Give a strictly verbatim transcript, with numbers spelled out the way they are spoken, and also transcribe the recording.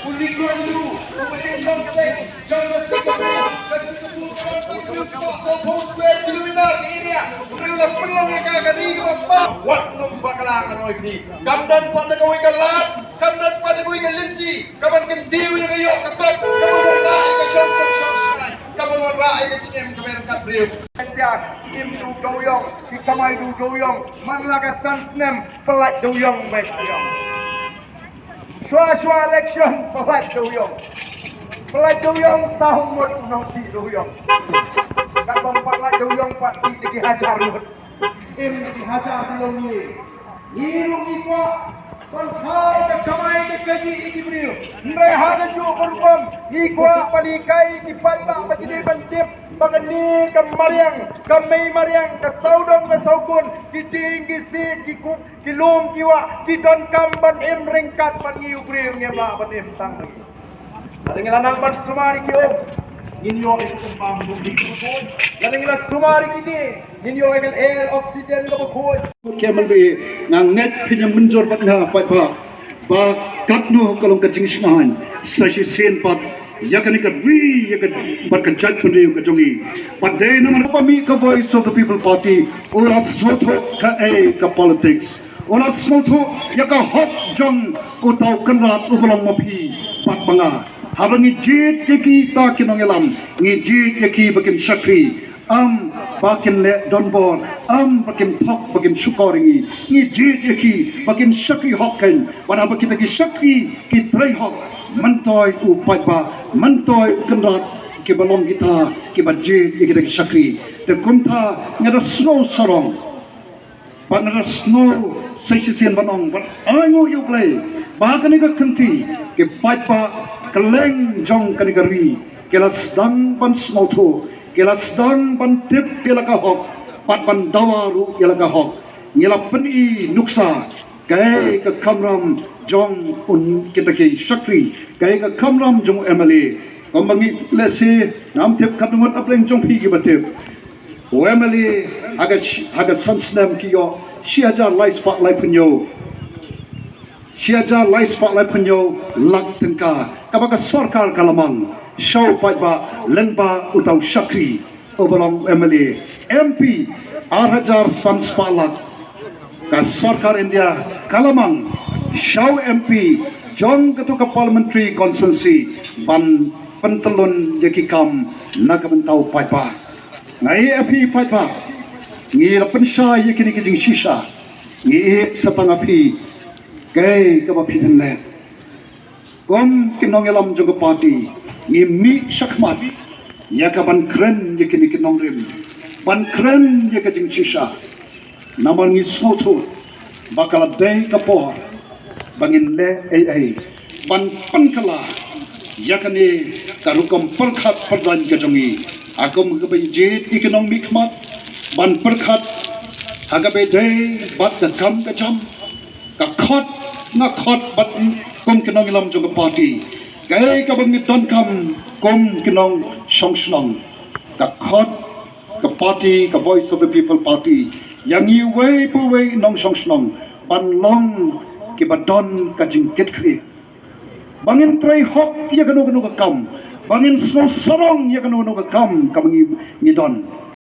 U Lee Kuan Yew, u ba dei u nongshakri jong ka Singapore, ka Singapore ka long tang ka spah sawphew square kilometer ka area. Briew la pynlong ïa ka ka ri kaba bha. Wat nym bakla, nga ong ïa phi. Kam don pat da kawei ka lad, kam don pat da kawei ka lynti kaban kyntiew ïa ka ïoh ka kot, kaban wanrah ïa ka shong suk shong shngaiñ, kaban wanrah ïa ka jingim kaba ryngkat briew. Ïa, im duh dewiong, ki kamai duh dewiong, man la ka san snem, pyllait dewiong beit dewiong. Shuwa shuwa election, pyllait dewiong. Pyllait dewiong, saw ngut u nongdih dewiong. Katba ym pat lait dewiong pat, dih da ki hajar ngut. Im da ki hajar ki long ngi. Ngi ruh ngi kwah ban thaw ka kamai ka kajih ïa ki briew. Hynrei ha kajuh ka rukom ngi kwah ban hikai ïa ki paidbah ba ki dei ban tip ba kane ka mariang, ka mei mariang, ka sawdong ka sawkun, ki dieng ki siej, ki kup, ki lum ki wah, ki donkam ban im ryngkat bad ngi, u briew ngim lah ban im tang. Lada ngi la nang ban sumar ïa ki um, ngin ïoh ïa ka um bam bun. Lada ngi la sumar ïa ki dieng, ngin ïoh ïa ka air oxygen kaba khuid. Kemel be, nga ngeit phin ïa mynjur bad nga paidbah ba katno ka long ka jingshngaiñ sa shisien pat ïa kane ka ri, ïa ka, bad ka jaitbynriew ka jong ngi. Bad dei namar ba mih ka Voice of the People Party u la sngewthuh kaei ka politics. U la sngewthuh ïa ka hok jong uta u Kynrad uba long ma phi bad ma nga. Haba ngi jied ïa kita ki nongïalam, ngi jied ïa ki ba kin shakri, ym ba kin leh donbor, ym ba kin thok, ba kin shukor ïa ngi. Ngi jied ïa ki ba kin shakri hok keiñ. Bad haba kita ki shakri ki trei hok, myntoi u paidbah, myntoi u Kynrad, kiba long kita kiba jied ïa kita ki shakri. Te kumta nga da sngew sarong. Bad nga da sngew sa shisien ban ong, bad ai nguh ïa U Blei ba kane ka kynti, ki paidbah kylleng jong kane ka ri ki la sdang ban sngewthuh, ki la sdang ban tip ïa la ka hok, bad ban dawa ruh ïa la ka hok. Ngi la pyni nuksa kaei ka kamram jong un, kita ki shakri, kaei ka kamram jong u M L A. Kumba ngi lehse ngam tip, katno ngut hapdeng jong phi kiba tip. U M L A ha ka shi-, ha ka san snem ki ïoh shi hajar lai spah laiphew hynñiew, shi hajar lai spah laiphew hynñiew lak tyngka, kaba ka sorkar ka la mang sha u paidbah lyngba uta u shakri uba long M L A. M P ar hajar san spah lak ka sorkar India ka la mang sha u M P jong kato ka parliamentary constituency ban pyntyllun ïa ki kam na ka bynta u paidbah. Nga ïa phi paidbah, ngi la pynshai ïa kine ki jingshisha. Ngi ïa sa tang ïa phi kaei kaba phi dang leh. Kum ki nongïalam jong ka party, ngi mih shakhmat ïa ka ban kren ïa kine ki nongrim, ban kren ïa ka jingshisha. Namar ngi sngewthuh ba ka la dei ka por ba ngin leh ei ei ban pynkylla ïa kane ka rukom pyrkhat pyrdaiñ ka jong ngi. Ha kum kaba jied ïa ki nongmihkhmat ban pyrkhat ha kaba dei bad ka kam ka jam, ka khot, nga khot bad kum ki nongïalam jong ka party, kaei kaba ngi donkam kum ki nongshong shnong. Ka khot ka party, ka Voice of the People Party, ïa ngi uwei pa uwei nongshong shnong ban long kiba don ka jingkitkhlieh, ba ngin trei hok ïa kano kano ka kam, ba ngin sngewsarong ïa kano kano ka kam kaba ngi, ngi don.